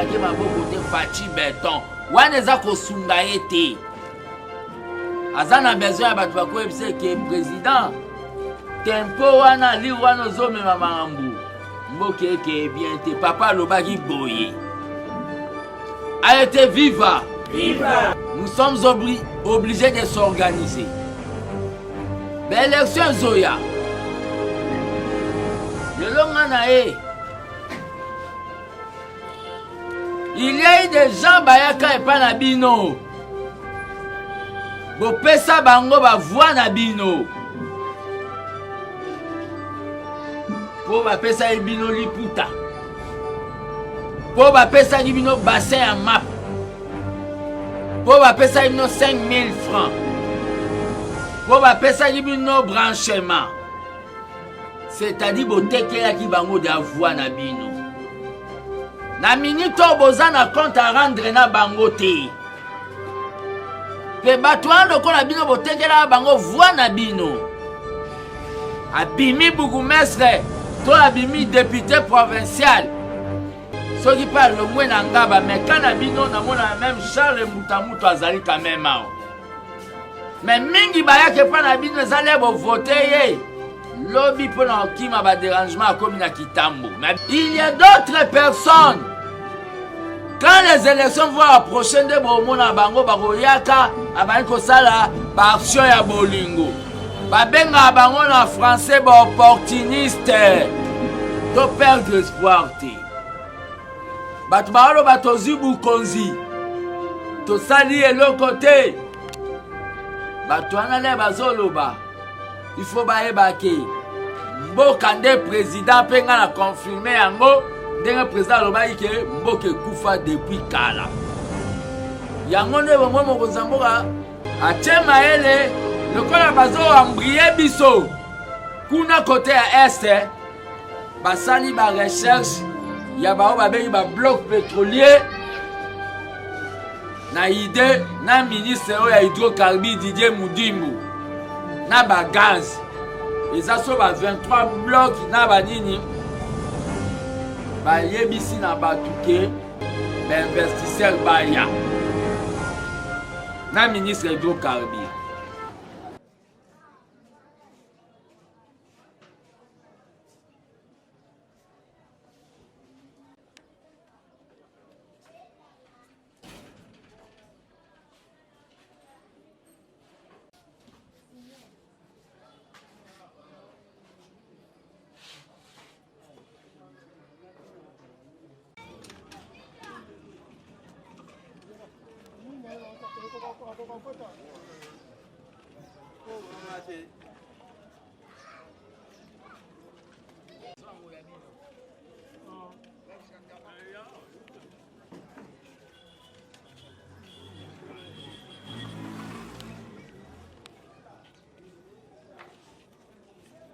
Kobetaki maboko te Fatshi beton wana eza kosunga ye te. Aza na besoin ya bato bakoyebisa ke président tempo wana li wana ozomema makambo mboka eke bien te. Papa alobaki boye a été viva. Viva. Nous sommes obli obligés de s'organiser. Baélection ezoya lelo nga na ye il y a eu des gens bayaka epai na bino bopesa bango bavoi na bino mpo bapesaki bino liputa mpo bapesaki bino bassin ya map mpo bapesaki bino 5000 francs mpo bapesaki bino branchement c'est-à-dire botekelaki bango da voix na bino na minute oyo boza na compte à rendre na bango te mpe bato wana lokola bino botekelaka bango voix na bino abimi bourgmestre to abimi député provincial soki mpe alongwe na ngaba meka na bino namona meme charles mbutamutu azali quand même awa me mingi bayaka epai na bino eza le bovote ye lobi mpo na kokima baderangement akomi na kitambo mais il y a d'autres personnes quand les élections vont approcher nde bomona bango bakoyaka abandi kosala baaction ya bolingo babengaka bango na français baopportuniste to perdre espoir te bato baoloba tozwi bokonzi tosali eloko te bato wana nde bazoloba il faut bayeba ke mboka nde président mpe ngai na confirme yango ndenge président alobaki ke mboka ekufa depuis kala yango nde bongo mokonzi ya mboka atie mayele lokola bazoambrie biso kuna kote ya este basali ba recherche ya baoyo babengi ba bloc pétrolier na ide na ministre oyo ya hydrocarbure Didier Mudimbu na ba gaz eza so ba 23 bloc na banini bayebisi na bato ke bainvestisseur baya na ministre ya hydrocarbure.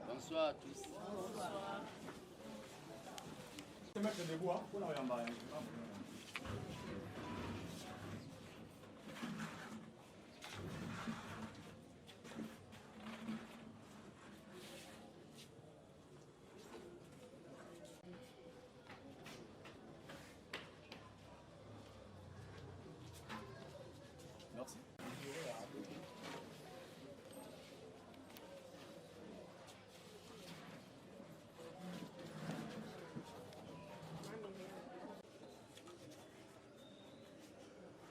Bonsoir à tous. Bonsoir. Merci.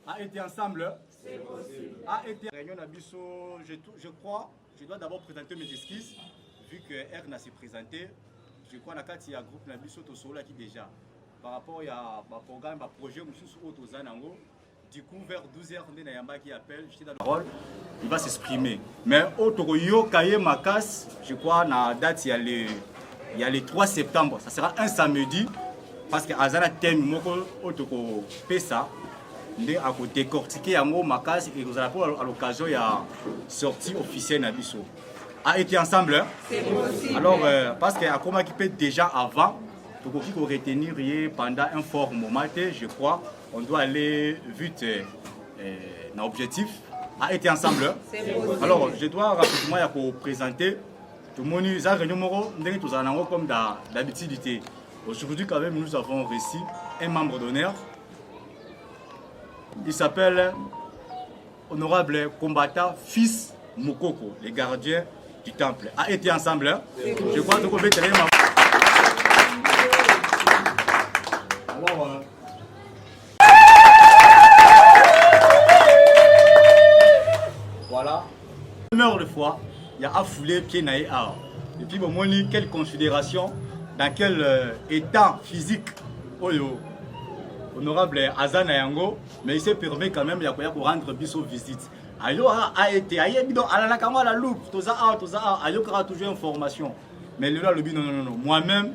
A été ensemble C'est possible. A été réunion na biso, je, je crois, je dois d'abord présenter mes excuses vu que R s'est présenté. Je crois na kati ya groupe na biso tosololaki déjà par rapport ya ba programme ba projet mosusu oyo toza nango. Du coup vers 12h nde nayambaki appel, j'étais dans la parole, il va s'exprimer. Mais oyo tokoyoka ye makasi, je crois na date ya le il y a le 3 septembre, ça sera un samedi parce que aza na thème moko oyo tokopesa nde akodécortiquer yango makasi ekozala mpo à l'occasion ya sortie officielle na biso. A été ensemble hein? C'est possible. Alors euh, parce que akomaki mpe déjà avant tokoki koretenir ye pendant un fort moment te je crois on doit aller vite euh, euh, na objectif a été ensemble hein? C'est possible. Alors je dois rapidement ya koprésenter tomoni eza réunion moko ndenge tozala nango comme d'habitude te. Aujourd'hui quand même nous avons reçu un membre d'honneur. Il s'appelle honorable combattant fils Mukoko, le gardien du temple. A été ensemble. Hein? Je crois que vous Alors, euh, voilà. Meurt de foi, il y a affoulé pied na ye awa. Et puis bomoni quelle considération, dans quel euh, état physique oyo honorable aza na yango, mais il s'est permis quand même ya koya ko rendre biso visite. Ayo a été ayebi donc alalaka yango à la loupe, toza awa toza awa, ayokaka toujours information. Mais lelo alobi non non non, moi-même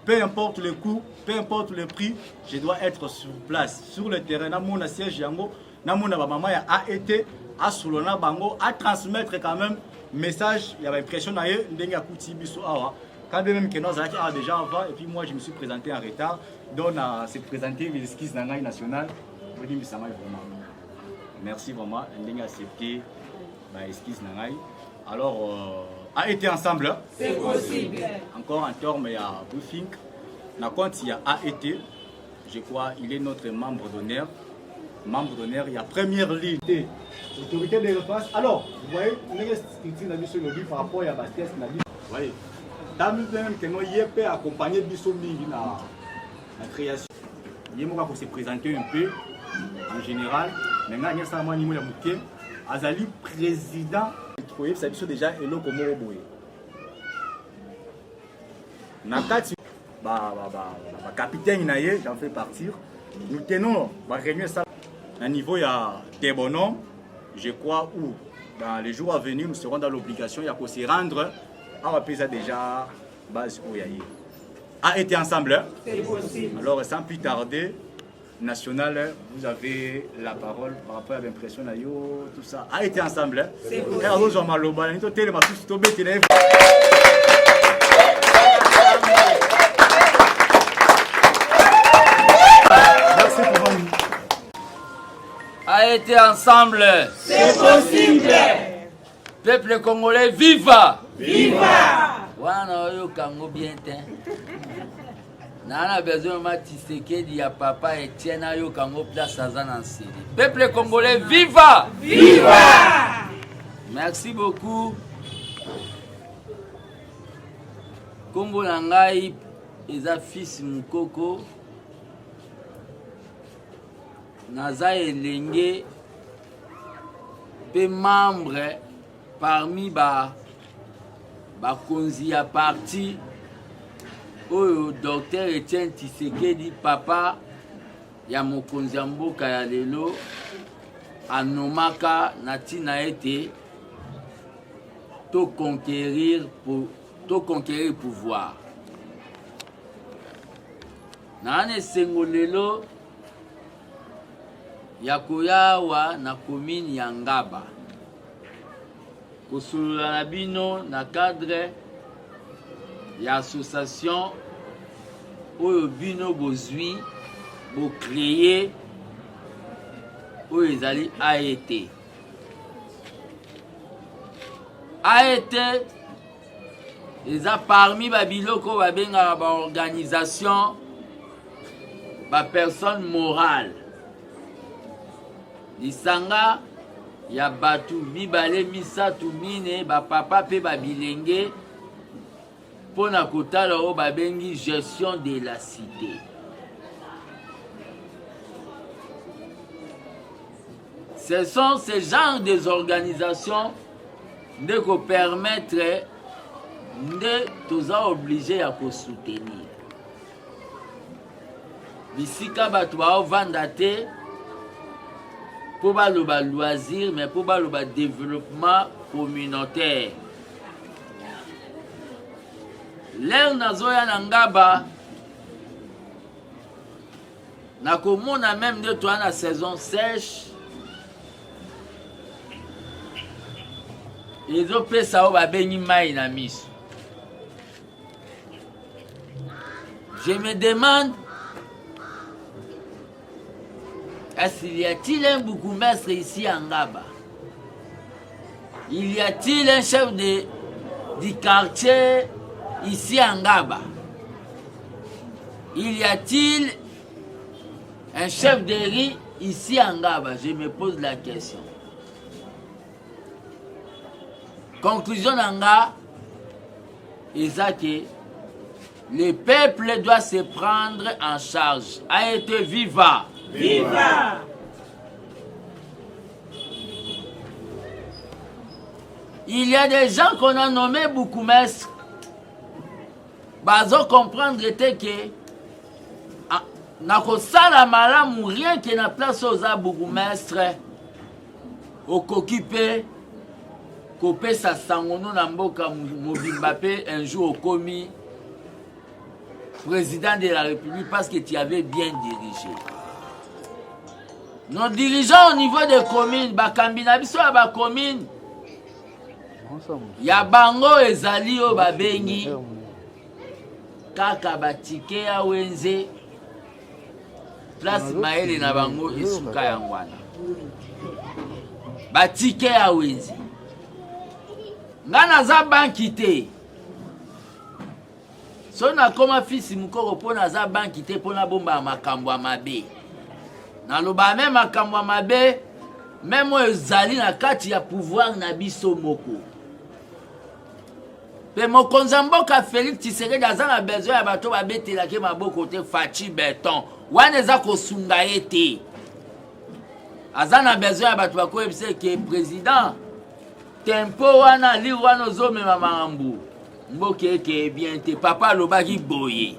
peu importe le coût, peu importe le prix, je dois être sur place, sur le terrain, namona siège yango, namona ba mama ya AET, asolola na bango, a transmettre quand même message ya ba impression na ye ndenge akuti biso awa. Quand bien même que nous azalaki awa déjà avant et puis moi je me suis présenté en retard, donc na se présenter mes excuses na ngai national, bolimbisa ngai vraiment. Merci vraiment ndenge accepter ba excuses na ngai. Alors euh, a été ensemble. C'est possible. Encore en terme ya briefing na compte ya AET, je crois il est notre membre d'honneur. Membre d'honneur, il y a première ligne. Autorité de référence. Alors, vous voyez, ndenge structure na biso elobi par rapport ya ba test na biso. Vous voyez. Tant même que no ye pe accompagner biso mingi na na création. Ye moko ako se présenter un peu en général, mais ngai nyasa mwa nimo ya moke azali président koyebisa biso déjà eloko moko boye na kati ba ba ba, ba capitaine na ye j'en fais partir nous tenons ba réunion ça na niveau ya des bonhommes je crois où dans les jours à venir nous serons dans l'obligation ya ko se rendre awa pesa déjà base oyo ya ye a été ensemble C'est possible. alors sans plus tarder national vous avez la parole par rapport à l'impression na yo tout ça a été ensemble C'est possible. azozwa maloba nani totelema susu tobetela ye Merci pour vous. A été ensemble. C'est possible. Peuple congolais, viva! Viva! Wana oyoka yango bien te. Naa na besoin ma Tshisekedi ya papa Etienne ayoka yango place aza na nsele. Peuple congolais, viva! Viva! Merci beaucoup. Kombo na ngai eza fils Mukoko. Naza elenge mpe membre parmi ba bakonzi ya parti oyo Docteur Etienne Tshisekedi papa ya mokonzi ya mboka ya lelo anomaka na ntina ete to conquérir to conquérir pouvoir. Naa na esengo lelo ya koya awa na commune ya Ngaba kosolola na bino na cadre ya association oyo bino bozwi bocreye oyo ezali AET. AET eza parmi ba biloko oyo babengaka ba organisation ba personne morale lisanga ya bato mibale misato mine bapapa mpe babilenge mpo na kotala oyo babengi gestion de la cité Ce sont ce genre des organisations nde ko permettre nde toza oblige ya ko soutenir bisika bato baovanda te mpo baloba loisir mais mpo baloba développement communautaire lere nazoya na ngaba nakomona meme nde toa na saison sèche ezopesa oyo babengi mai na miso je me demande est-ce qu'il y a-t-il un bourgmestre ici à Ngaba il y a-t-il un chef de, du quartier ici à Ngaba Il y a-t-il Un chef de riz ici à Ngaba, je me pose la question. Conclusion na nga eza que le peuple doit se prendre en charge. A été viva. Viva. Il y a des gens qu'on a nommés bourgmestres. Bazo comprendre te que ah, nakosala malamu rien que na place oza bourgmestre okoki mpe kopesa sango no na mboka mobimba mpe un jour okomi président de la république parce que tu avais bien dirigé nos dirigeants au niveau des communes bakambi na biso ya bacommune ya bango ezali oyo babengi kaka batike ya wenze place mayele na bango esuka yango wana batike ya wenze nga naza banki te soki nakoma fisi mokoko mpo naza banki te mpo nabomba makambo ya mabe naloba me makambo ya mabe meme oyo ezali na kati ya pouvoir na biso moko Mpe mokonzi ya mboka Felix Tshisekedi aza na besoin ya bato babetelaki maboko te. Fatshi beton wana eza kosunga ye te, aza na besoin ya bato bakoyebisa ke président tempo wana lire wana ozomema makambo mboka eke bien te. Papa alobaki boye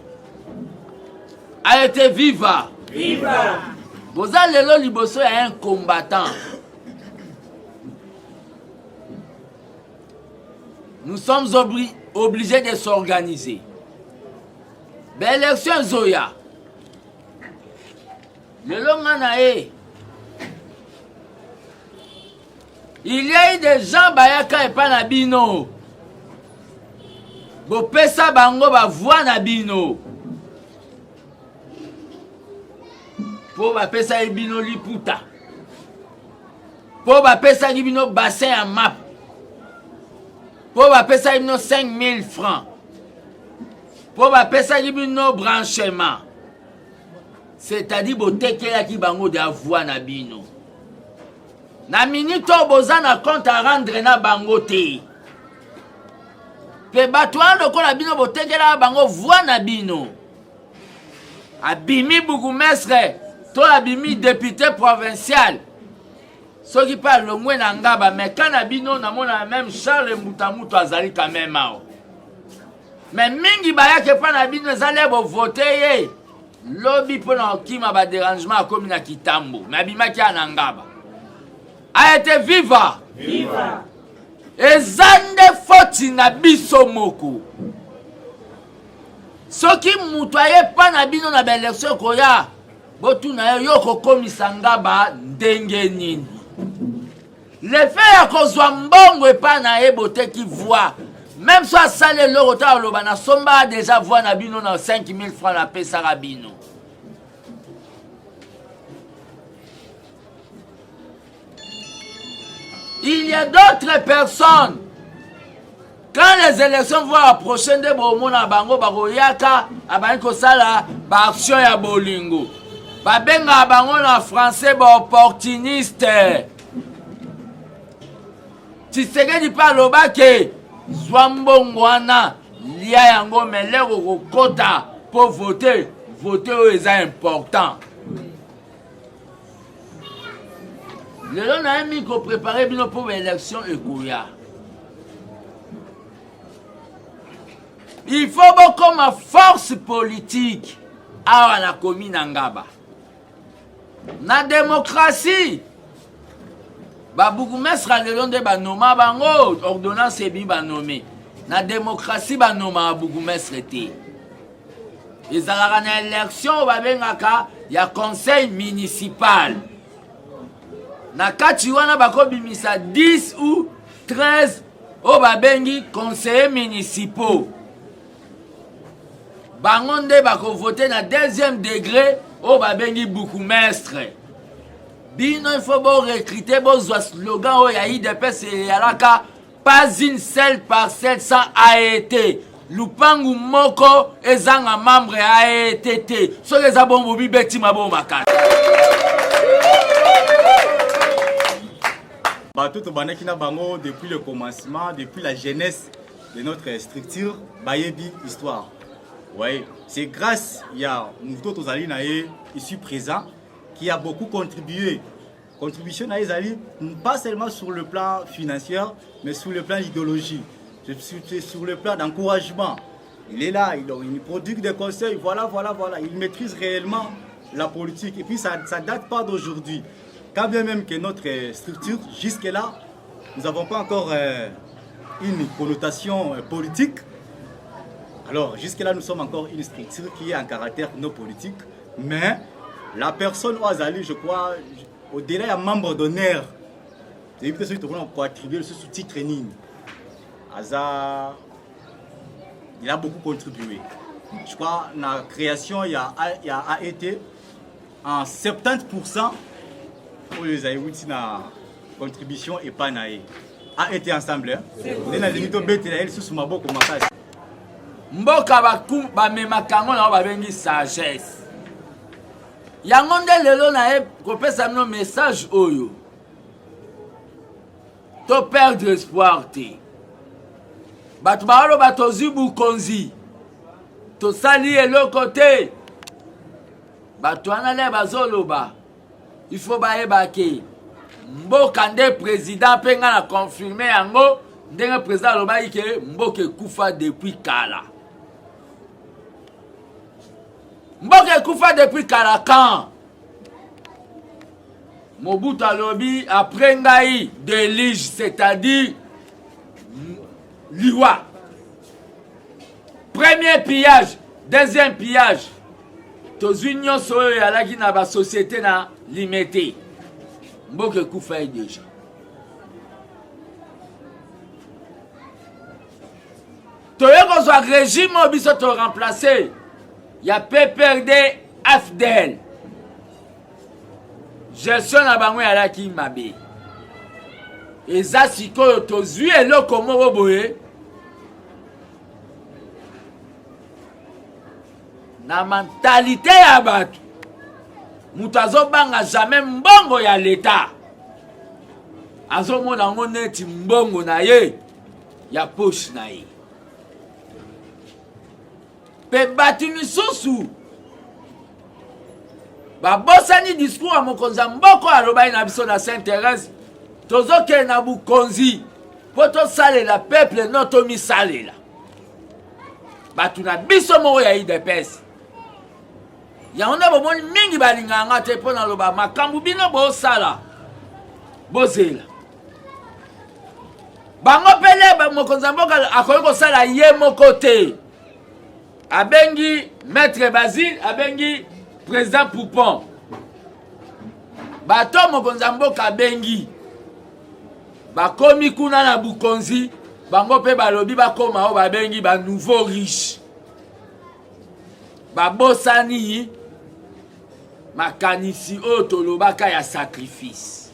ayete viva viva. Boza lelo liboso ya un combattant. Nous sommes obli obligés de s'organiser. Baélection ezoya. Lelo nga na ye. Il y a eu des gens bayaka epa na bino. Bopesa bango ba voix na bino. Po bapesa ye bino liputa. Mpo bapesaki bino bassin ya map, mpo bapesaki bino 5000 francs, mpo bapesaki bino branchement, c'est-à-dire botekelaki bango de avoi na bino. Na minute oyo boza na compte à rendre na bango te, mpe bato wana lokola bino botekelaka bango voi na bino, abimi bourgmestre to abimi député provincial soki mpe alongwe na ngaba meka na bino namona meme Charles Mbutamutu azali quand même awa me mingi bayaki epai na bino ezali ya bovote ye lobi mpo na kokima baderangement akomi na kitambo me abimaki ya na ngaba ayete viva, viva. Eza nde foti na biso moko. Soki moto aye pa na bino na baelektio ekoya, botuna ye yo okokomisa ngaba ndenge nini? Le fait ya kozwa mbongo epai na ye boteki voi meme so asali eloko te aloba nasombaka deja voi na bino na 5000 francs napesaka bino. Il y a d'autres personnes quand les élections vont approcher nde bomona bango bakoyaka abandi kosala baaction ya bolingo babengaka bango na français baopportuniste Tshisekedi mpe alobaki zwa mbongo wana lia yango me lere okokota mpo vote vote oyo eza important lelo nayemi koprepare bino mpo baélection ekoya il faut bokoma force politique awa na komi na ngaba na démocratie babourgmestre ya lelo nde banoma bango ordonnance ebi banome na démocratie banomaka bourgmestre te ezalaka na élection oyo babengaka ya conseil municipal na kati wana bakobimisa 10 ou 13 oyo babengi conseiller municipaux bango nde bakovote na deuxième degré oyo babengi bourgmestre bino il faut borecrute bozwa slogan oyo ya idps eyalaka pas une seule parcelle sans aet. Lupangu moko ezanga membre ya AET te. Soki eza bongo bobibeti maboko makasi. Bato tobandaki na bango depuis le commencement, depuis la jeunesse de notre structure, bayebi histoire. Ouais, c'est grâce ya moto tozali na ye ici présent qui a beaucoup contribué. Contribution na ye ezali pas seulement sur le plan financier, mais sur le plan idéologie, sur le plan d'encouragement. Il est là, il, il produit des conseils, voilà, voilà, voilà. Il maîtrise réellement la politique. Et puis ça ne date pas d'aujourd'hui. Quand bien même que notre structure, jusque-là, nous n'avons pas encore une connotation politique. Alors, jusque-là, nous sommes encore une structure qui est en caractère non politique. Mais la personne Oazali, je crois, au-delà d'un membre d'honneur, c'est peut-être celui qui attribuer ce sous-titre training. Aza, il a beaucoup contribué. Je crois la création, il y a, il y a AET en 70% oyo ezali wuti na contribution epai na ye. AET ensemble, nde nalingi tobetela ye lisusu maboko makasi. Mboka bamemaka yango na oyo babengi sagesse. Yango nde lelo na ye kopesa bino message oyo. To perdre espoir te. Bato baoloba tozwi bokonzi, tosali eloko te. Bato wana nde bazoloba, il faut bayeba ke mboka nde président mpe ngai na confirme yango ndenge président alobaki ke mboka ekufa depuis kala. Mboka ekufa depuis kala quand Mobutu alobi après ngai delige, c'est-à-dire liwa. Premier pillage, deuxième pillage, tozwi nyonso oyo eyalaki na basociété na limete. Mboka ekufa ye deja. Toye kozwa régime oyo biso to remplacer ya PPRD AFDL. Gestion na bango eyalaki mabe. Eza sikoyo tozwi eloko moko boye na mentalite ya bato, moto azobanga jamais mbongo ya leta, azomona yango neti mbongo na ye ya poche na ye. Pe bato misusu babosani discours ya mokonzi ya mboka oyo alobaki na biso na Sainte Thérèse, tozokende na bokonzi mpo tosalela peuple no tomisalela bato na biso moko ya UDPS. Yango nde bomoni mingi balingaka nga te mpo naloba makambo bino bosala, bozela bango mpe nde mokonzi ya mboka akoki kosala ye moko te. Abengi maître Basile, abengi président Poupon, bato mokonzi ya mboka abengi bakomi kuna na bokonzi, bango mpe balobi bakoma oyo babengi ba nouveau riche. Babosani makanisi oyo tolobaka ya sacrifice.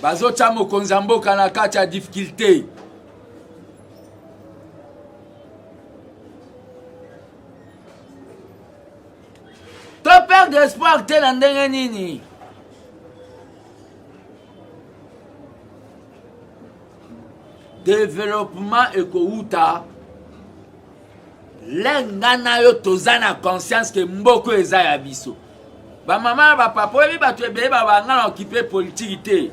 Bazotya mokonzi ya mboka na kati ya difficulté. To perdre espoir te na ndenge nini? Développement ekowuta lenga na yo, toza na conscience ke mboko eza ya biso. Ba mama na ba papa, oyebi bato ebele babanga na okipe politiki te,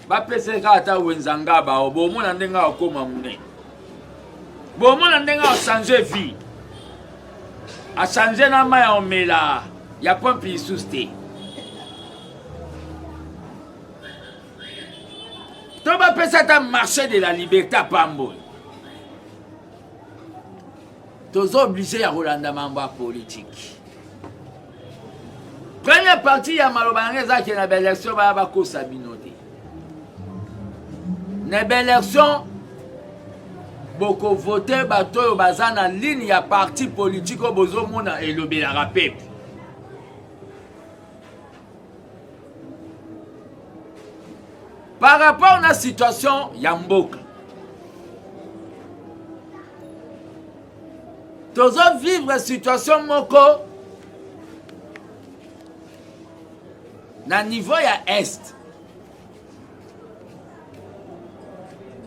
bapesa kaka ata wenza ngaba o bomona ndenge akoma monene, bomona ndenge achange vie, achange na mai ya omela ya pompe lisusu te. To bapesa ata marché de la liberté apamboli. Toza oblige ya kolanda mambo ya politiki. Première partie ya maloba yango eza ke na baélection baya bakosa bino te. Na baélection bokovote bato oyo baza na ligne ya parti politique oyo bozomona elobelaka peuple. Par rapport na situation ya mboka, tozo vivre situation moko na niveau ya est.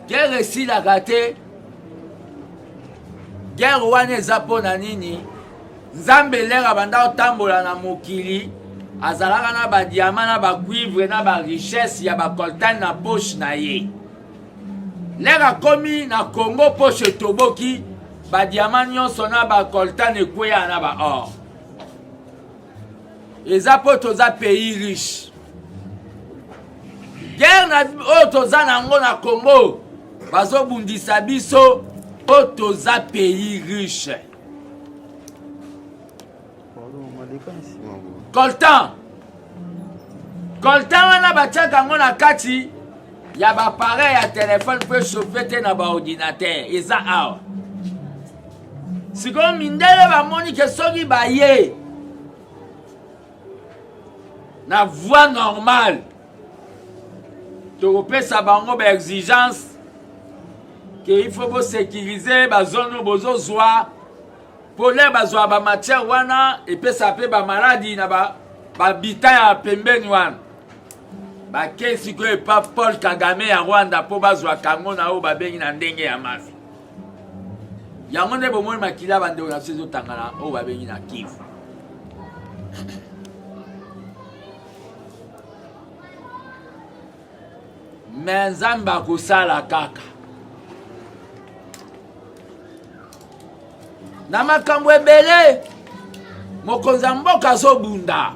Guerre esilaka te. Guerre wana eza mpo na nini? Nzambe lere abanda kotambola na mokili azalaka na badiama na bacuivre na barichesse ya bacoltan na poche na ye. Lere akomi na Congo poche etoboki, badiama nyonso na bacoltan ekweya na baor. Eza mpo toza pays riche. Guerre na oyo toza na yango na Congo, bazobundisa biso mpo toza pays riche. Coltan, coltan wana batiaka yango na kati ya bapareil ya telefone mpo echauffe te na baordinatere eza awa. Sikoyo mindele bamoni ke soki baye na voie normale tokopesa bango ba exigence ke il faut bosécuriser bazone oyo bozozwa mpo lere bazwa bamatière wana epesa mpe bamaladi na babita ya pembeni wana. Bakei sikoyo epa Paul Kagame ya Rwanda mpo bazwa kango na oyo babengi na ndenge ya mafi. Yango nde bomoni makila bandeko na biso ezotangana oyo babengi na Kivu. Me Nzambe akosala kaka na makambo ebele. Mokonzi ya mboka azobunda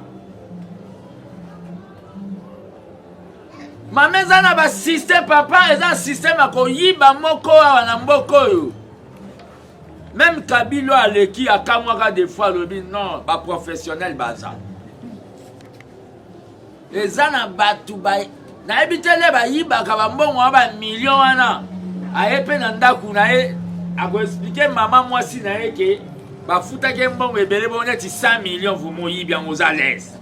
mama, eza na basysteme papa, eza systeme ya koyiba moko awa na mboka oyo. Meme Kabila aleki akamwaka des fois, alobi non, baprofessionnel baza eza na bato ba nayebi te nde bayibaka bambongo ya bamillion wana. Aye mpe na ndako na ye akoexplike mama mwasi na ye ke bafutaki ye mbongo ebele bongo neti 100 million. Vumoyibi yango oza lese,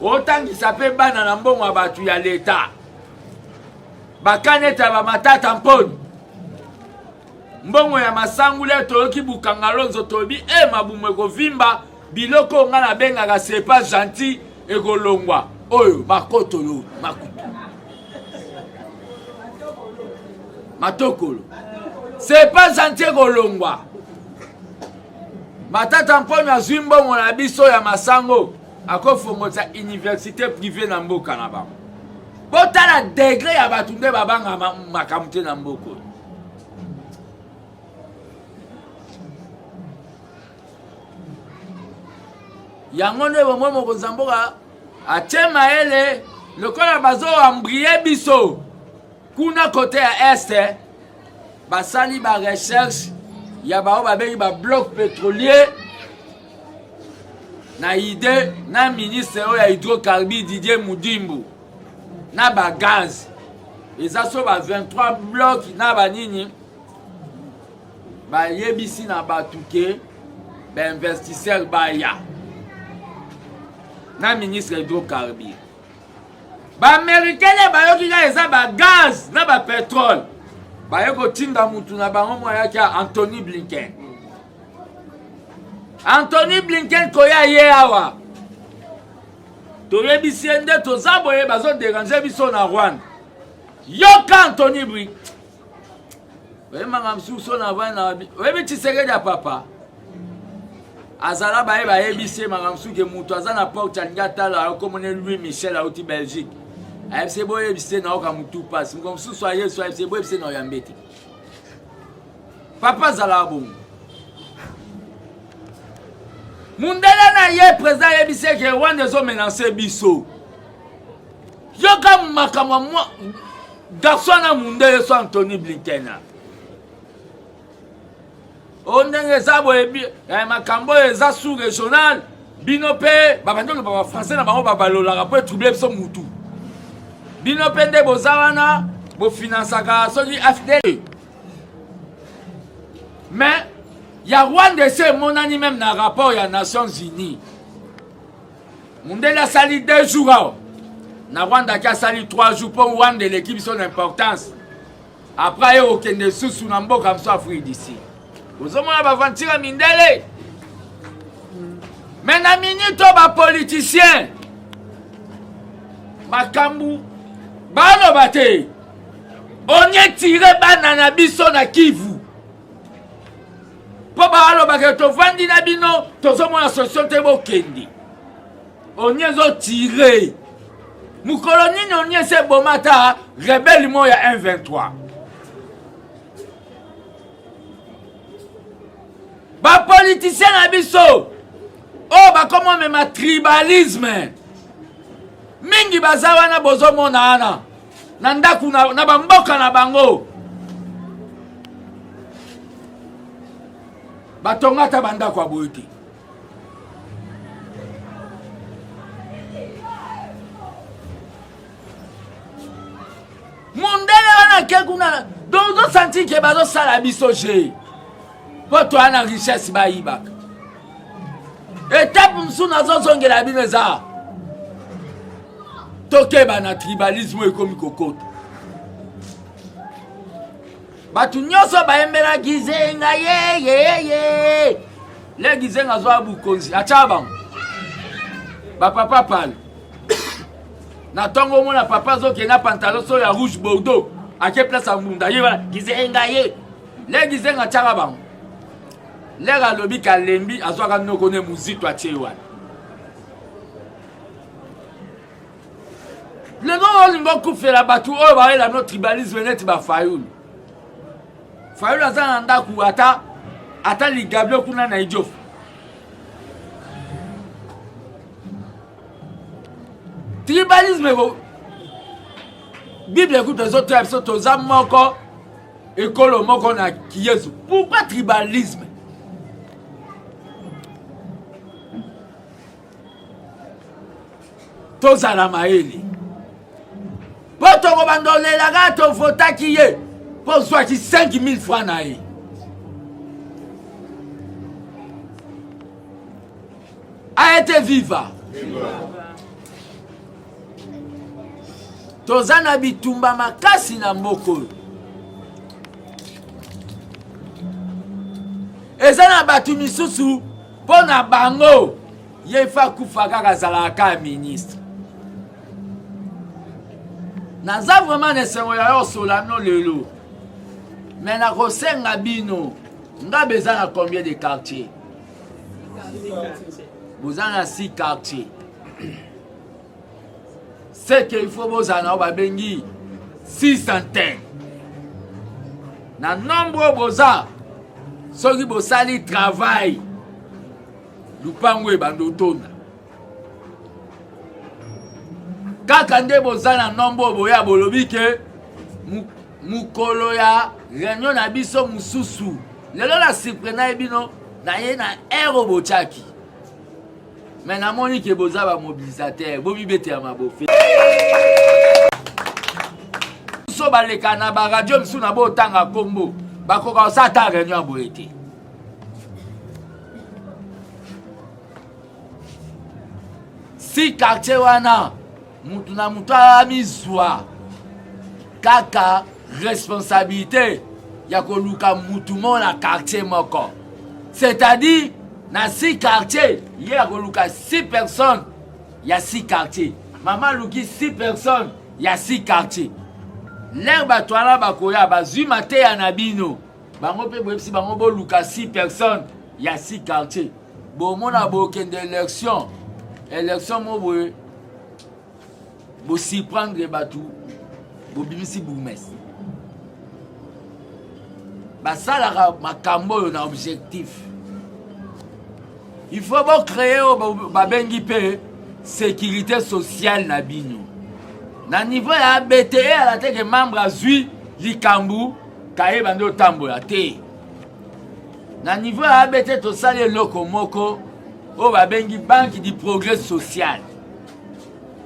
otangisa mpe bana na mbongo ya bato ya leta, bakaneta ya bamatata mponi mbongo ya masangu. Le toyoki Bukanga Lonzo, toyebi e mabumu ekovimba biloko oyo ngai nabengaka c'est pas gentil ekolongwa oyo makotolo makutu matokolo c'est pas gentil ekolongwa. Matata Mponyo azwi mbongo na biso ya masango, akofongolisa université privée na mboka na bango. Botala degré ya bato nde babanga makambo te na mboka oyo. Yango nde bomoi mokonzi ya mboka atie mayele lokola bazoambrie biso kuna kote ya este, basali ba recherche ya bao babengi ba bloc pétrolier na ide na ministre oyo ya hydrocarbure Didier Mudimbu na bagaz eza so ba 23 bloc na banini. Bayebisi na bato ke bainvestisseur baya na ministre hydrocarbure. Baaméricain nde bayoki kaka eza bagaz na bapetrole, baye kotinda mutu na bango moko ayaki Anthony Blinken. Anthony Blinken koya ye awa, toyebisi ye nde toza boye, bazoderange biso na Rwanda. Yoka Anthony Blinken oyembanga mosusu na vanda oyebi Tshisekedi ya papa azala baye bayebisi ye makambo mosusu ke moto aza na porte alingi atala akomone Louis Michel auti Belgique, ayebisi ye boyebisi ye nayoka motu mpasi. Moko mosusu ayesu ayebisi ye boyebisi ye na oyambe te. Papa azalaka bongo mundele na ye président ayebisi ye ke Rwanda ezomenance biso. Yoka makambo ya garçon na mundele so Anthony Blinken o ndenge eza boye, makambo oyo eza sous régional. Bino mpe babandi oloba bafrançais na bango babalolaka mpo etrouble biso mutu. Bino mpe nde boza wana bofinansaka soki AFDL, mais ya Rwanda esi emonani meme na rapport ya Nations Unies. Mundele asali 2 jours awa. Na Rwanda ake asali 3 jours mpo Rwanda eleki biso na importance. Après aye kokende susu na mboka mosusu Afrique d'ici. Ozomona baventure ya mindele. Mais na minute oyo bapoliticien makambo baloba te onye tire bana na biso na Kivu mpo balobaka tovandi na bino tozomona solution te bokende Oni ezo tire. Mokolo nini oni esi eboma ata rebelle moko ya 123? Ba politiciens na biso oyo bakoma omema tribalisme mingi baza wana bozomona wana na ndako na, na bamboka na bango batonga ata bandako ya boye te Mundele wana ke kuna donc ozosanti ke bazosala biso je mpo toya na richesse bayibaka etape mosusu nazozongela bino eza tokeba na tribalisme ekomi kokota Bato nyonso bayembela Gizenga ye ye ye. Le Gizenga azwa bukonzi atya bango bapapa pale na ntongo omona papa azokende na pantalon so ya rouge bordeaux ake place ya ngunda ye wana Gizenga ye le Gizenga atyaka bango lere alobi kalembi azwaka noko ne muzito atie wana Lelo olinga okufela bato oyo bayela no tribalisme neti ba Fayulu. Fayulu aza na ndako ata ata ligablo kuna na Idiofa. Tribalisme bo Bible kutu ezoteya biso toza moko ekolo moko na Yesu. Pourquoi tribalisme? Tozala mayele mpo tokobanda olelaka tovotaki ye mpo ozwaki 5000 francs na ye. Aete viva. Toza na bitumba makasi na mboka oyo. Eza na bato misusu mpo na bango Ye fa kufa kaka azalaka kaka ministre. Naza vraiment na esengo ya yo Solano lelo. Mais nakosenga bino Ngaba eza na combien de quartier? Boza na 6 quartier. Ce que il faut bozala na oyo babengi 6 antennes. Na nombre oyo boza soki bosali travail Lupango ebanda otonda kaka nde boza na nombre oyo boya bolobi ke mokolo ya réunion na biso mosusu lelo na surprena ye bino na ye na heure oyo botiaki me namoni ke boza bamobilisateur bomibetela mabofe biso baleka na baradio mosusu na botanga nkombo bakoka kosala ata réunion ya boye te Si quartier wana mutu na mutu amizwa kaka responsabilité ya koluka mutu moko na quartier moko, c'est-à-dire na si quartier ye akoluka 6 personnes ya 6 quartier, mama aluki 6 personnes ya 6 quartier. Lere bato wana bakoya bazwi mateya na bino bango mpe boyebisi bango boluka 6 personnes ya 6 quartier bomona bokende élection élection mo boye bosurprendre bato bobimisi bourgmestre basalaka makambo oyo na objectif il faut bocreye oyo babengi mpe sécurité sociale na bino na niveau ya abte eyala te ke membre azwi likambo kaye bandi otambola te na niveau ya abt tosali eloko moko oyo babengi banque du progrès social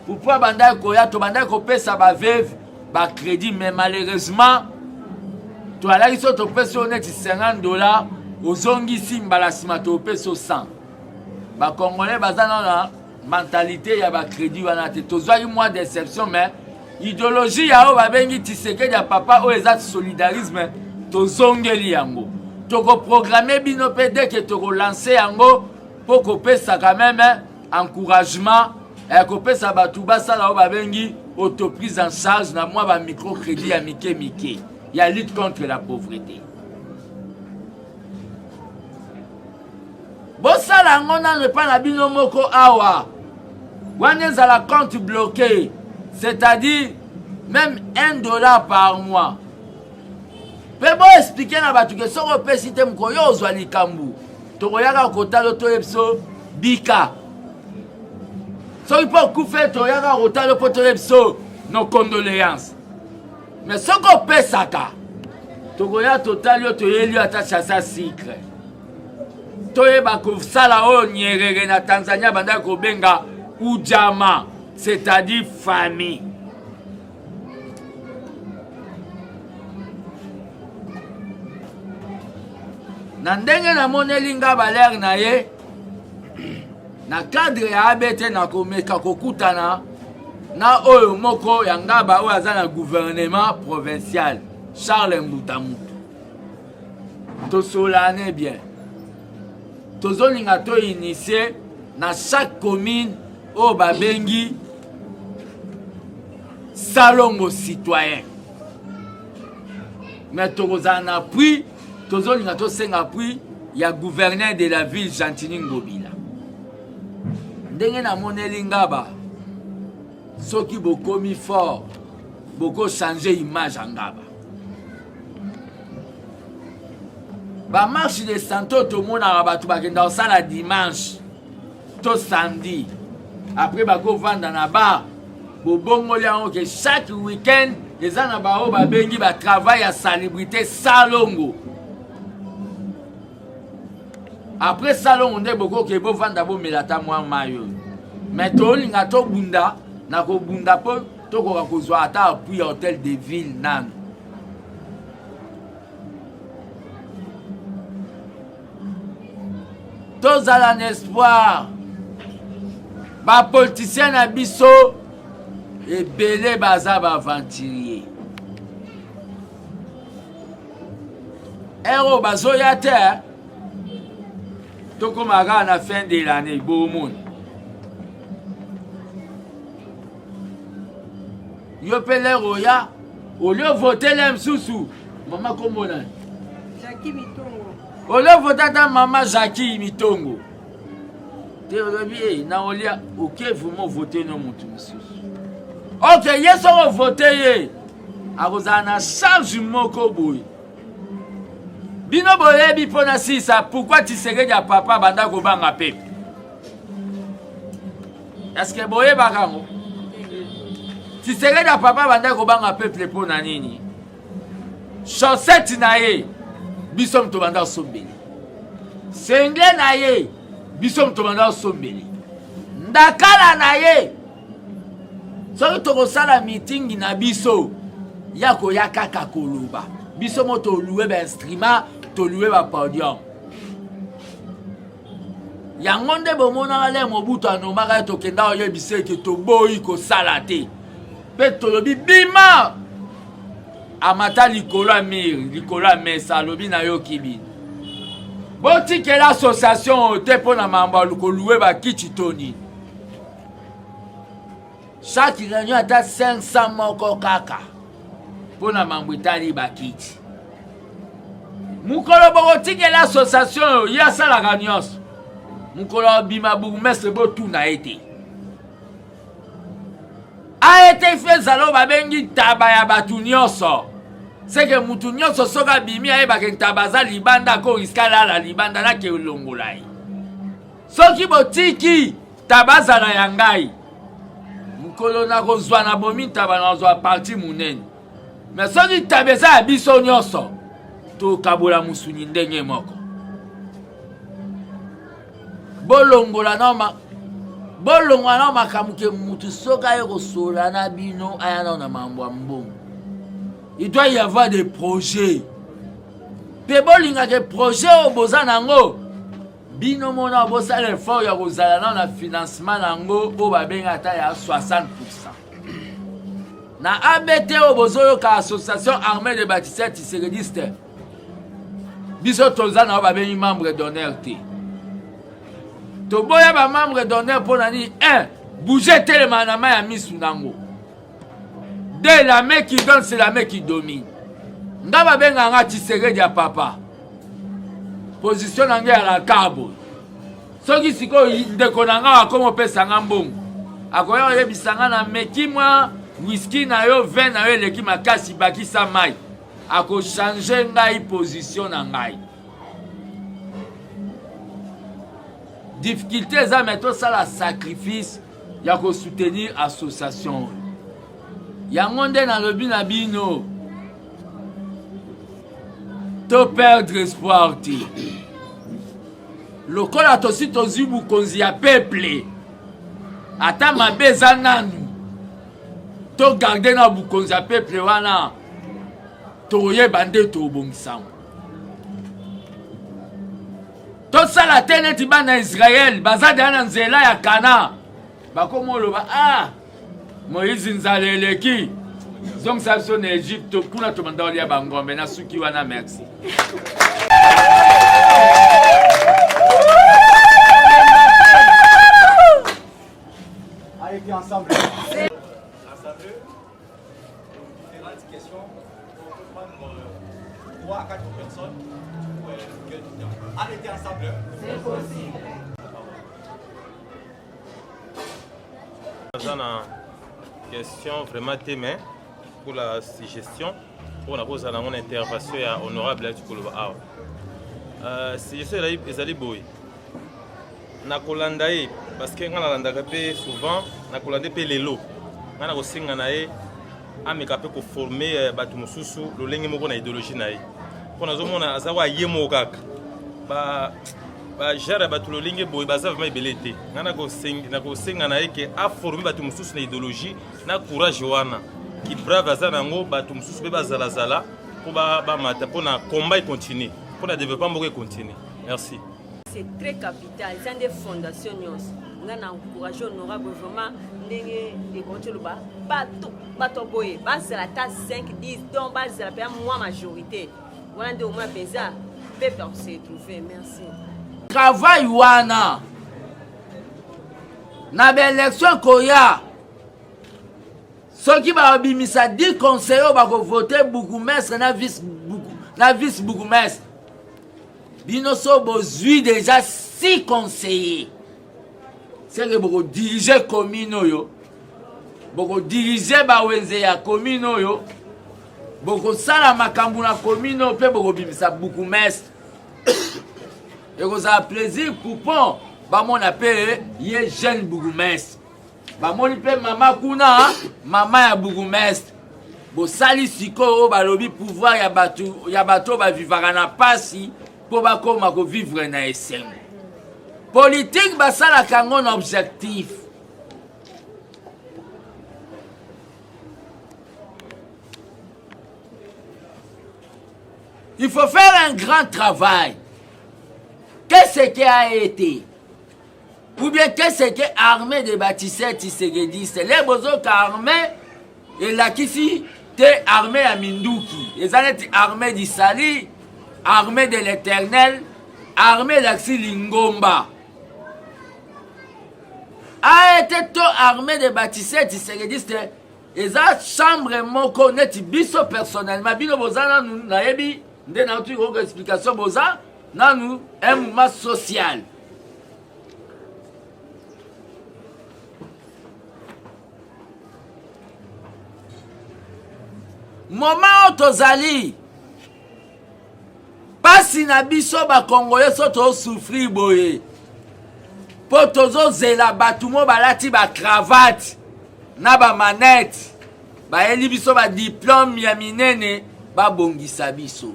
pourquoi bandaki koya tobandaki kopesa baveuve bacrédit mais malheureusement toalaki so topesi yo neti 50 dollar ozongisi mbala nsima topesi yo 100 bacongolais baza nano na. mentalité ya bacrédit wana te. Tozwaki mwa déception, mais idéologie ya oyo babengi Tshisekedi ya papa oyo eza solidarisme, tozongeli yango. Tokoprogramme bino mpe dès que tokolanse yango mpo kopesa quand même encouragement ya kopesa bato basala oyo babengi autoprise en charge na mwa ba microcrédit ya mike mike ya lutte contre la pauvreté. Bosala yango nano epai na bino moko awa, wana ezala compte bloqué, c'est-à-dire même 1 dollar par mois. Mpe boexplike na bato ke soki opesi te mokolo yo ozwa likambo, tokoyaka kotala toyebi biso bika. Soki mpo okufe, toyaka kotala mpo toyebi biso nos condoléances. Mais soki opesaka, tokoya totali yo, toyeli yo ata chasa sucre. Toyeba kosala oyo Nyerere na Tanzania bandaki kobenga ujama, c'est-à-dire famille. Na ndenge namoneli nga balere na ye na cadre ya ABT, nakomeka kokutana na oyo moko ya ngaba oyo aza na gouvernement provincial, Charles Mbutamutu. Tosolane bien, tozolinga toinitie na chaque commune oyo babengi salongo citoyen, mais tokozala na prix. Tozolinga tosenga appui ya gouverneur de la ville Gentiny Ngobila. Ndenge namoneli ngaba, soki bokomi fort, bokochange image ya ngaba. Bamarche de santé oyo tomonaka bato bakenda kosala dimanche to samedi, après bakovanda na bar, bobongoli yango ke chaque week-end eza na baoyo babengi batravail ya salubrité salongo. Après salongo nde bokoke bovanda bomela ata mwa mai oyo. Mais tolinga tobunda na kobunda mpo tokoka kozwa ata appui ya hotel de ville nano. Tozala na espoir, bapoliticien na biso ebele baza baaventurier. Ere oyo bazoya te, tokóma kaka na fin de l'année, bomoni yo mpe lere oya olie votele mosusu mama kombo nani? Jackie Mitongo. Olie vote ata mama Jackie Mitongo te, olobi e na olia oke vraiment vote no motu mosusu. Ok, ye soko vote ye akozala na charge moko boye. Bino boyebi mpo na sisa pourquoi Tshisekedi ya papa banda kobanga pepe. Est-ce boyebaka yango? Tshisekedi ya papa banda kobanga peuple mpo na nini? Chaussette na ye biso moto banda osombeli, sengle na ye biso moto banda osombeli, ndakala na ye. Soki tokosala mitingi na biso ya koya kaka koloba, biso mo tolue bainstrument, tolue bapodium. Yango nde bomonaka le Mobutu anomaka ye, tokenda oyebisa eke toboyi kosala te, mpe tolobi bima. Amata likolo ya mire, likolo ya mesa, alobi nayoki bino, botikela association oyo te mpo na mambo ya kolue bakiti to nini. Chaque réunion ata 500 moko kaka mpo na mambo etali bakiti. Mokolo bokotikela association oyo ye asalaka nyonso, mokolo abima bourgmestre botuna ye te. Aete fe ezala oyo babengi ntaba ya bato nyonso, seke mutu nyonso soki abimi ayebake ntaba aza libanda, akoriska alala libanda nake elongola ye. Soki botiki ntaba azala ya ngai, mokolo nakozwa na bomi ntaba, nazwa parti monene. Me soki ntaba eza ya biso nyonso, tokabola mosuni ndenge moko. Bolongola na bolongola na makambo ke mutu soki aye kosola na bino aya nao na mambo ya mbongo. Il doit y avoir des projets, mpe bolingaka projet oyo boza nango. Bino mona bosala effort ya kozala nao na financement na yango oyo babenga ata ya 60 na abt oyo bozoyoka association armée de baptiste tshisekediste biso toza na oyo babengi membre d'honneur te toboya bamembre d'honneur mpo na nini 1 bouge etelema na mai ya misu nango 2 la main qui donne c'est la main qui domine nga babenga nga tshisekedi ya papa position na ngai alaka boye soki sikoyo ndeko na ngai akoma opesa nga mbongo akoya koyebisa nga na meki mwa wiski na yo vin na yo eleki makasi bakisa mai akochange ngai position na ngai difficulté eza me tosala sacrifice ya kosoutenir association oyo yango nde nalobi na bino to perdre espoir te lokola tosi tozwi bokonzi ya peuple ata mabe eza nanu togarde na bokonzi ya peuple wana tokoyeba nde tobongisa yango tosala te neti bana israele baza deya na nzela ya kana bakoma oloba ah moïse nzala eleki zongisa biso na egypte kuna tobanda kolia bangombe na suki wana merci a été ensemble. Assemblée, différentes questions. On peut prendre 3 à 4 personnes pour euh, du temps. Arrêtez ensemble. C'est possible. naza na question vraiment te mais pour la suggestion mpo na kozala yango na intervention ya honorable ayaki koloba awa euh, suggestion ezali boye nakolanda ye parce que ngai nalandaka mpe souvent nakolanda mpe lelo ngai nakosenga na ye ameka mpe koforme euh, bato mosusu lolenge moko na idéologie na ye mpo nazomona aza wa ye moko kaka ba bajare ya bato lolenge boye baza vraimen ebele te ngai nakosenga na ye ke aforme bato mosusu na idéologie na courage wana ki brave aza na yango bato mosusu mpe bazalazala mpo bamata mpo na combat econtinue mpo na développement moko econtinue merci c'est très capital eza nde fondation nyonso nga na encourage honorable vraiment ndenge ndeko oti oloba bato bato boye bazala ata 5 10 donc bazala mpenza mwa majorité wana nde omona mpenza peuple akose retrouve merci travail wana na baélection ekoya soki babimisa 10 conseil oyo bakovote bourgmestre na vice na vice bourgmestre bino so bozwi deja 6 conseillers seke bokodirige commune oyo bokodirige bawenze ya commune oyo bokosala makambo na commune oyo mpe bokobimisa bourgmestre ekozala plaisir coupon bamona mpe ye jeune bourgmestre bamoni mpe mama kuna mama ya bourgmestre bosali sikoyo oyo balobi pouvoir ya bato ya bato oyo bavivaka na mpasi mpo bakoma kovivre na esengo politike basalaka yango na objectif il faut faire un grand travail qu'est-ce qui a été ou bien qu'est-ce que armée de bâtisseurs tshisekediste le bozoka armée elakisi te armée ya minduki eza neti armée du salut armée de l'éternel armée elakisi lingomba aete to armée de bâtisseurs tshisekediste eza chambre moko neti biso personnellement bino boza nanu nayebi nde nauti koyoka explication boza nanu un mouvement social moma oyo tozali mpasi na biso bakongole so tozosouffrir boye mpo tozozela bato mo balati bacravate na bamanete bayeli biso badiplome ya minene babongisa biso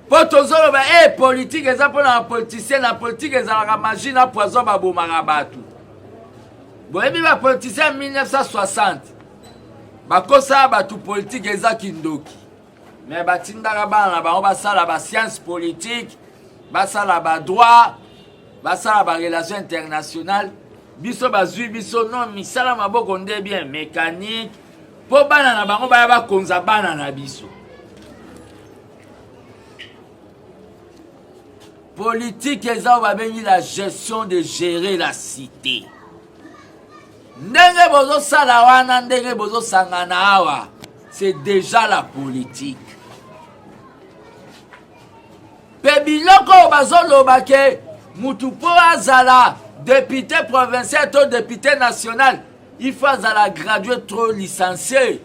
mpo tozoloba e eh, politike eza mpo na bapoliticien na politike ezalaka magie na poison babomaka bato boyebi bapoliticien ya 1960 bakosaka bato politike eza kindoki me batindaka bana na bango basala bascience politique Basala ba droit, basala ba relation internationale. Biso bazui biso non misala maboko nde bien mécanique po bana na bango baya bakonza bana na biso. Politique eza oyo babengi la gestion de gérer la cité. Ndenge bozosala wana, ndenge bozosangana awa, c'est déjà la politique. Pe biloko oyo bazoloba ke mutu po azala député provincial to député national, il faut azala gradué trop licencié.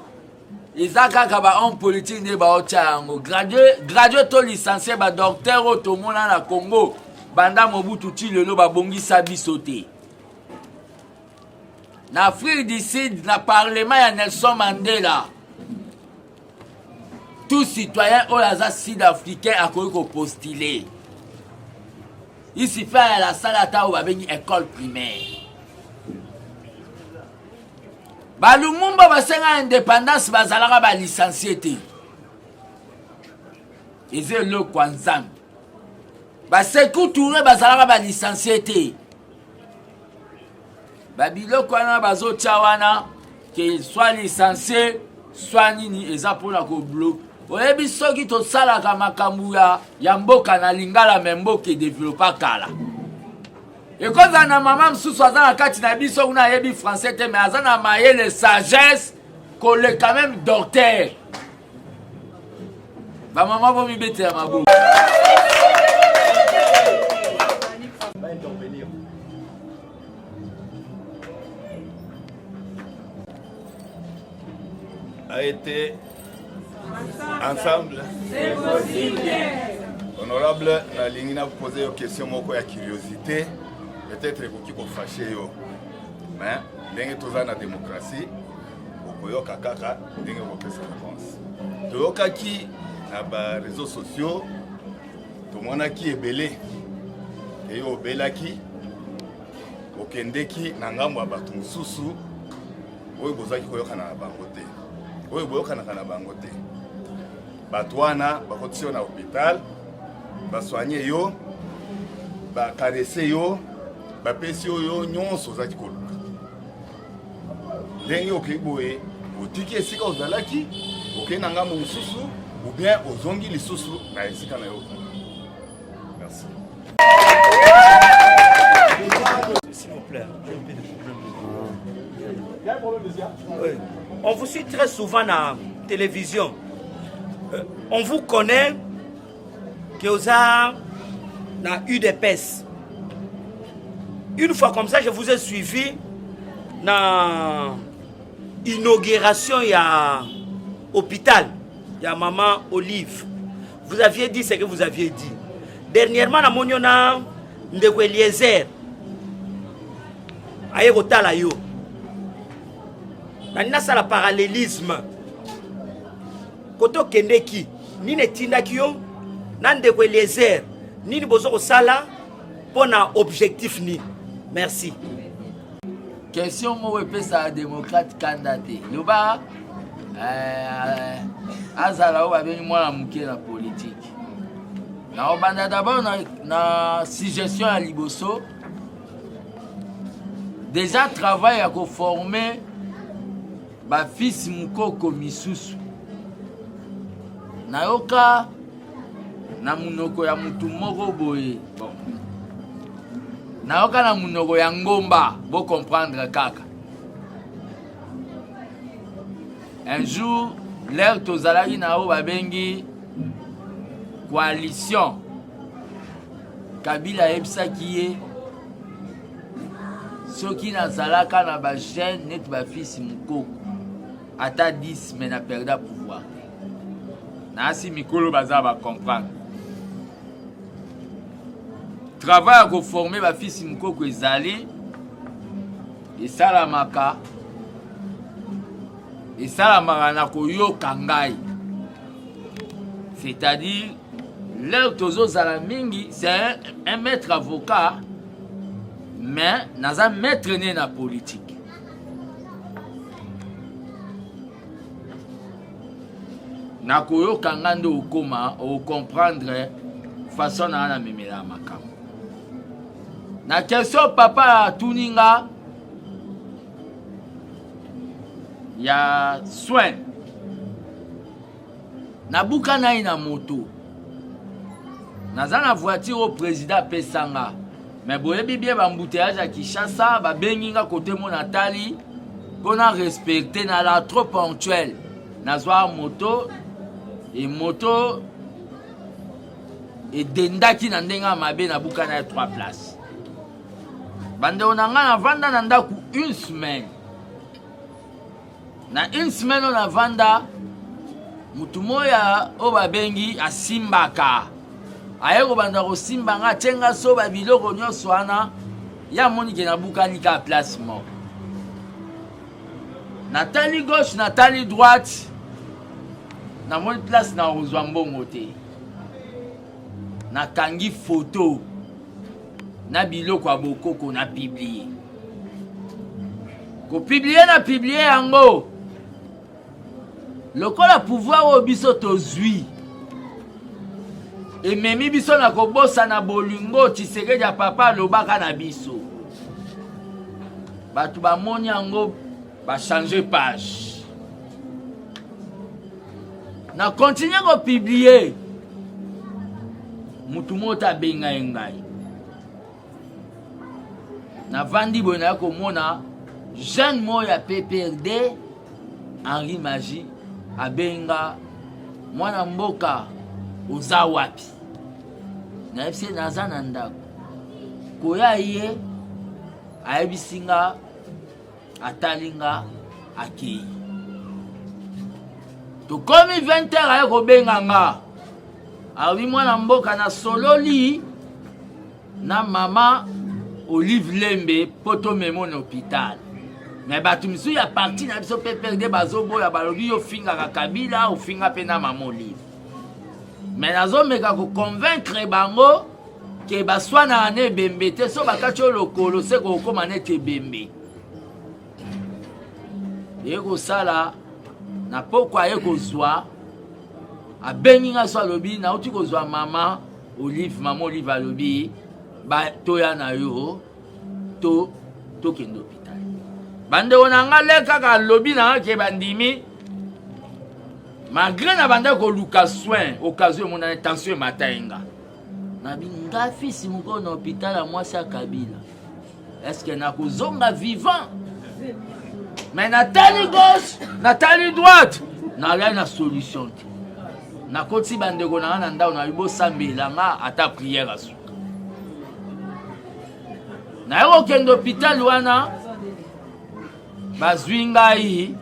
Eza kaka ba homme politique nde baotya yango gradué, gradué to licencié ba docteur oyo tomona na Congo banda Mobutu ti lelo babongisa biso te. Na Afrique du Sud na parlement ya Nelson Mandela tout citoyen oyo aza sud africain akoki kopostule. Il suffit ya la salle ata oyo babengi école primaire. Ba Lumumba basenga indépendance bazalaka ba licencié te. Eza eloko ya Nzambe. Ba Sekou Touré bazalaka ba licencié te. Ba biloko wana bazotia wana ke soit licencié soit nini eza mpona kobloke. Oyebi soki tosalaka makambo ya, ya mboka na lingala me mboka edevelopa kala. Ekozala na mama mosusu aza na kati na biso kuna ayebi français te mais aza na mayele sagesse koleka meme docteur. Ba mama bomibetela maboko. A été ensemble. C'est possible. Honorable, nalingi na poser yo question moko ya curiosité, peut-être ekoki kofâcher yo. Mais ndenge toza na démocratie, okoyoka kaka ndenge okopesa réponse. Toyokaki na ba réseaux sociaux, tomonaki ebele eyo obelaki, okendeki na ngambo ya bato mosusu oyo bozalaki koyokana na bango te, oyo boyokanaka na bango te. Bato wana bakotisi yo na hôpital, basoigne yo, bakarese yo, bapesi yo yo nyonso ozalaki koluka. Ndenge okei boye, otiki esika ozalaki, okei na ngambo mosusu, ou bien ozongi lisusu na esika na yo ozalaki. Merci. S'il vous plaît, j'ai un peu de problème. Oui. On vous suit très souvent na télévision. On vous connaît que vous avez na UDPS. Une fois comme ça, je vous ai suivi na inauguration ya hôpital ya maman Olive. Vous aviez dit ce que vous aviez dit. Dernièrement, na moni na ndeko Eliezer aye kotala yo. Nani nasala parallélisme. Koto kendeki nini etindaki yo na ndeko Eliezer nini bozo kosala pona objectif nini? Merci. Question moko epesaka démocrate kanda te. Loba azala oyo babengi mwana moke na politique. Na obanda d'abord na, na suggestion ya liboso déjà travail ya koformer ba fils mukoko misusu. Nayoka na munoko ya mutu moko boye, bon, nayoka na munoko ya ngomba, bo comprendre kaka. Un jour, l'heure tozalaki na oyo babengi coalition, Kabila ayebisaki ye soki nazalaka na ba jeune neti ba fils mukoko ata 10 mais na perda pouvoir. Nasi mikolo baza ba comprendre. Travail ya koformer ba fils mukoko ezali esalamaka esalamaka na koyoka ngai, c'est-à-dire l'heure tozozala mingi, c'est un maître avocat, mais naza maître né na politique. Nakoyoka nga nde okoma okomprendre Façon na nga namemelaka makambo. Na question papa atuni nga ya soin, nabuka naye na moto, naza na voiture oyo président apesa nga, mais boyebi bien bambouteillage ya Kinshasa, babengi nga kote mo natali mpo na respecte na la trop ponctuel, nazwa moto e moto edendaki na ndenge ya mabe, nabuka na ye 3 place. Bandeko na ngai, navanda na ndako une semaine. Na une semaine oyo navanda, motu moya oyo babengi asimbaka aye kobanda kosimba nga, atie nga so babiloko nyonso wana, ye amoni ke nabukani kaka place moko. Natali gauche, natali droite, namoni place na kozwa mbongo te. Nakangi foto na biloko ya bokoko, na publie, kopublie na publie yango lokola pouvoir oyo biso tozwi ememi biso na kobosana bolingo Tshisekedi ya papa alobaka na biso. Bato bamoni yango, bachange page. Na continue kopublie, mutu moko te abenga ye ngai. Navandi boye, naya komona jeune moko ya PPRD, Henri Magie, abenga: mwana mboka, oza wapi? Nayebisi ye naza na ndako. Koya ye ayebisi nga, atali nga, akei. Tokomi 20 heures, aye kobenga nga, alobi: mwana mboka, nasololi na mama Olive Lembe mpo tomema na hôpital, me bato misusu ya parti na biso PPRD bazoboya, balobi yo ofingaka Kabila, ofinga mpe na mama Olive. Me nazomeka koconvaincre bango ke baswanaka na ebembe te, so bakati oyo lokolo se kokóma neti ebembe. Eye kosala na pokwa, aye kozwa, abengi nga so, alobi: nauti kozwa mama Olive, mama Olive alobi ba toya na yo to tokende hôpital. Bandeko na nga, le kaka alobi na nga ke bandimi, malgré na banda koluka soin, occasion emonani, tension emata ye nga, nabi nga fils moko na hôpital ya mwasi ya Kabila, est-ce nakozonga vivant? Mais natali gauche, natali droite, nalai na solution te. Nakoti bandeko na nga na ndako, nayebi bosambela nga ata prière asuka. Naye kokende hôpital wana, bazwi ngai,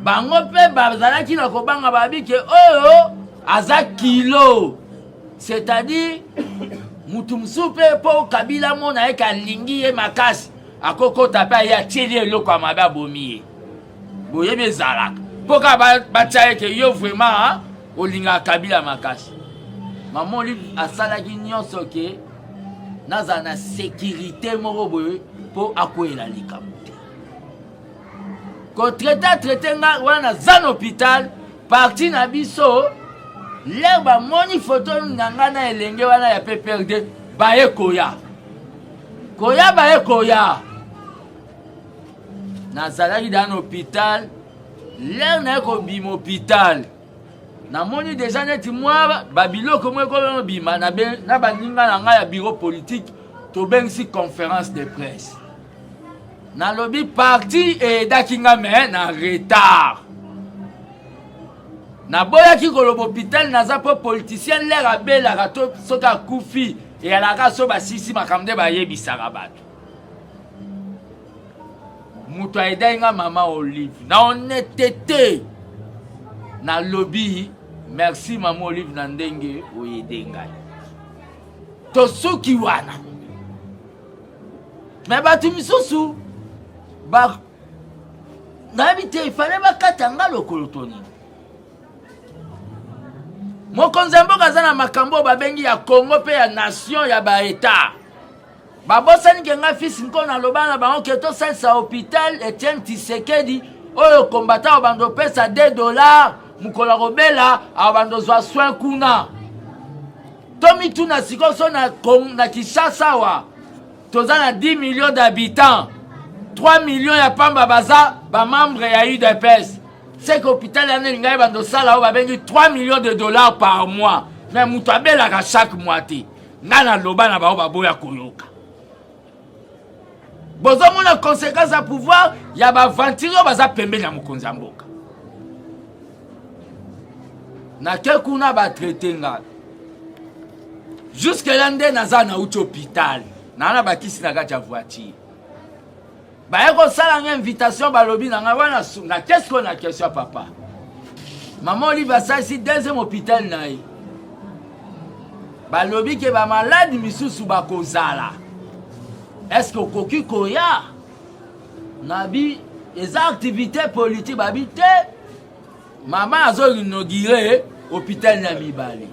bango mpe bazalaki na kobanga, babi ke oyo aza kilo, c'est-à-dire mutu mosusu mpe mpo Kabila mona ye kalingi ye makasi, akokota mpe aye atieli eloko ya mabe, abomi ye. Boyebi ezalaka mpo kaka batya ye ke yo vraiment olingaka Kabila makasi. Mama Olive asalaki nyonso ke nazala na sécurité moko boye mpo akweyela likambo te. Kotraite traite nga wana, naza na hôpital, parti na biso lere bamoni foto na ngai na elenge wana ya PPRD, baye koya koya, baye koya. Nazalaki da na hôpital, lere naye kobima hôpital, namoni deja neti mwa babiloko moko ekobima na baninga na ngai ya bureau politique, tobengisi conférence de presse. Nalobi parti eyedaki nga me na retard. Naboyaki koloba hôpital naza mpo politicien lere abelaka to soki akufi, eyalaka so basisi makambo nde bayebisaka bato. Moto ayedaki nga mama Olive, na honnêteté nalobi merci mama Olive na ndenge oyede ngai. Tosuki wana. Me bato misusu ba nayebi te, ifale bakata nga lokolo to nini. Mokonzi ya mboka aza na makambo oyo babengi ya Congo mpe ya nation ya baetat. Babosani ke nga fils nko naloba na bango ke tosalisa hôpital Etienne Tshisekedi oyo kombata obanda opesa 2 dollars mokolo akobela, abanda ozwa soin kuna. Tomituna sikoyo so na, na Kinshasa awa toza na 10 millions d'habitants, 3 millions ya pamba baza bamembre ya UDPS. C'est que hôpital yana elingai bando sala oyo babengi 3 millions de dollars par mois, mais moto abelaka chaque mois te. Ngai naloba na bango baboya koyoka. Bozomona conséquence ya pouvoir ya baaventurier oyo baza pembeni ya mokonzi ya mboka. Nake kuna batraite nga jusque là nde naza nauti hôpital, naa na bakisi na kati ya voiture, baye kosala nga invitation, balobi na ngai wana na question na question ya papa mama Olive asalisi deuxième hôpital na ye, balobi ke bamaladi misusu bakozala, est-ce que okoki koya? Nabi eza activité politique, babi te, mama azo inaugure hôpital na mibale,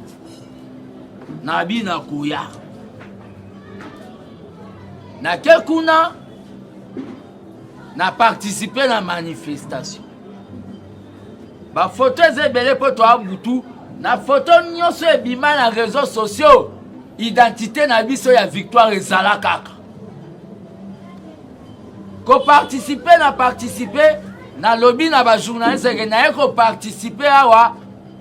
nabi nakoya. Nake kuna na participe na manifestation, bafoto eza ebele mpo toa butu na foto nyonso ebima na réseaux sociaux, identité na biso ya victoire ezala kaka koparticipe na participe. Nalobi na bajournaliste ke naye koparticipe awa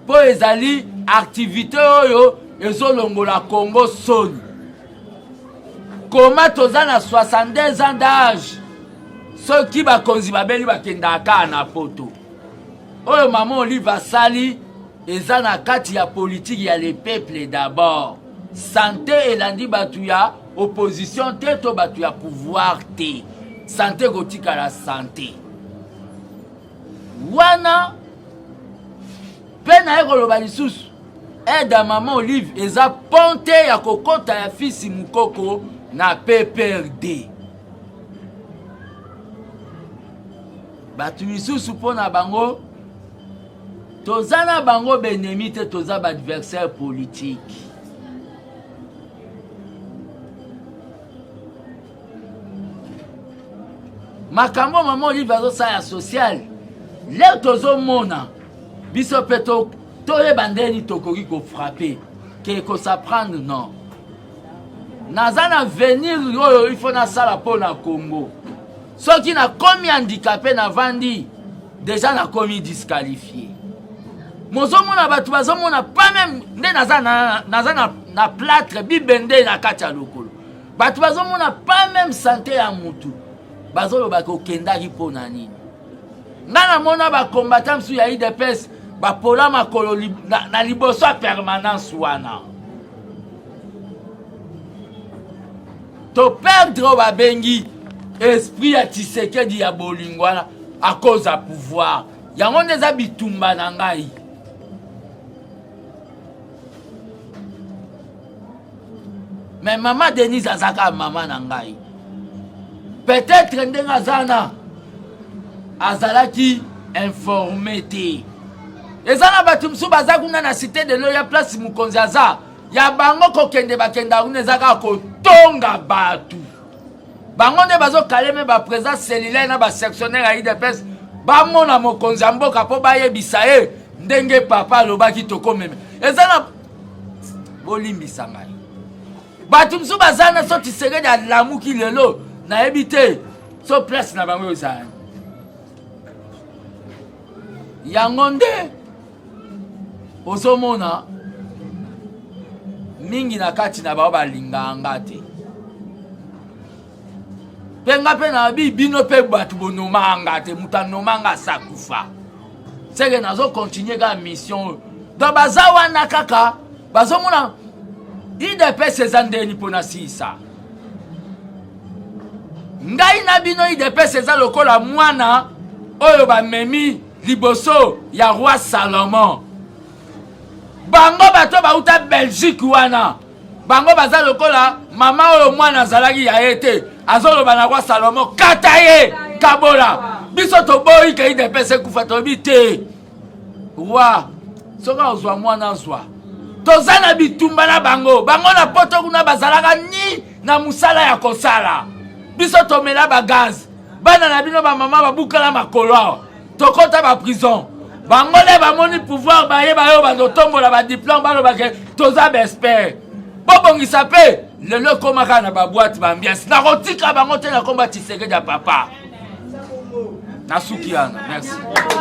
mpo ezali activité oyo ezolongola Congo soni. Koma toza na 62 ans d'âge, soki bakonzi babeli bakendaka kaka na poto. Oyo mama Olive asali eza na kati ya politike ya le peuple d'abord. Santé elandi bato ya opposition te to bato ya pouvoir te, santé kotikala santé wana. Mpe naye koloba lisusu, aide ya mama Olive eza ponte ya kokota ya fisi Mukoko na PPRD. Bato misusu mpo na bango toza na bango benemi te, toza baadversaire politique. Makambo mama Olive azosala ya social leo tozomona biso mpe toyeba ndeni tokoki kofrappe ke kosaprendre. Non, naza na venir oyo ifo nasala mpo na Congo. Soki nakomi handicapé, navandi deja, nakomi disqualifié. Mozomona bato bazomona pas même nde naza na, naza na, na plâtre bibende na kati ya lokolo, bato bazomona pas même santé ya mutu, bazolobaka okendaki mpo na nini. Nga namona bakombata mosusu ya UDPS bapola makolo na, na liboso ya permanence wana. Toperdre oyo babengi esprit ya Tshisekedi ya bolingo wana à cause ya pouvoir. Yango nde eza bitumba na ngai. Mais mama Denise aza kaka mama na ngai. Peut-être ndenge aza na azalaki informé te. Eza na bato mosusu baza kuna na cité de l'eau ya place mokonzi aza ya bango, kokende bakenda kuna eza kaka kotonga bato. Bango nde bazokaleme baprésident cellulaire na basectionnaire ya UDPS, bamona mokonzi ya mboka mpo bayebisa ye ndenge papa alobaki tokomeme. Eza na bolimbisa ngai, bato mosusu baza na so Tshisekedi alamuki lelo, nayebi te so place na bango ezali. Yango nde ozomona mingi na kati na bango balingaka nga te, mpe nga mpe nabi bino mpe bato bonomaka nga te, moto anoma nga asakufa seke nazokontinue kaka mission oyo. Donc baza wana kaka bazomona UDPS eza ndeni mpo nasilisa ngai na bino. UDPS eza lokola mwana oyo bamemi liboso ya roi Salomon. Bango bato bauta Belgique wana, bango baza lokola mama oyo mwana azalaki ya ye te, azoloba na roi Salomon kata ye kabola. Biso toboyi ke UDPS ekufa, toyebi te roi soki azwa mwana azwa. Toza na bitumba na bango, bango na poto kuna bazalaka ni na mosala ya kosala. Biso tomela bagaz, bana na bino bamama babukala makolo awa, tokota baprison. Bango nde bamoni pouvoir, bayeba oyo bazotombola badiplome, balobake toza baexpert. Bobongisa mpe lelo ekoma kaka na baboite baambiance. Nakotika bango te na komba Tshisekedi ya papa. Nasuki yana. Merci.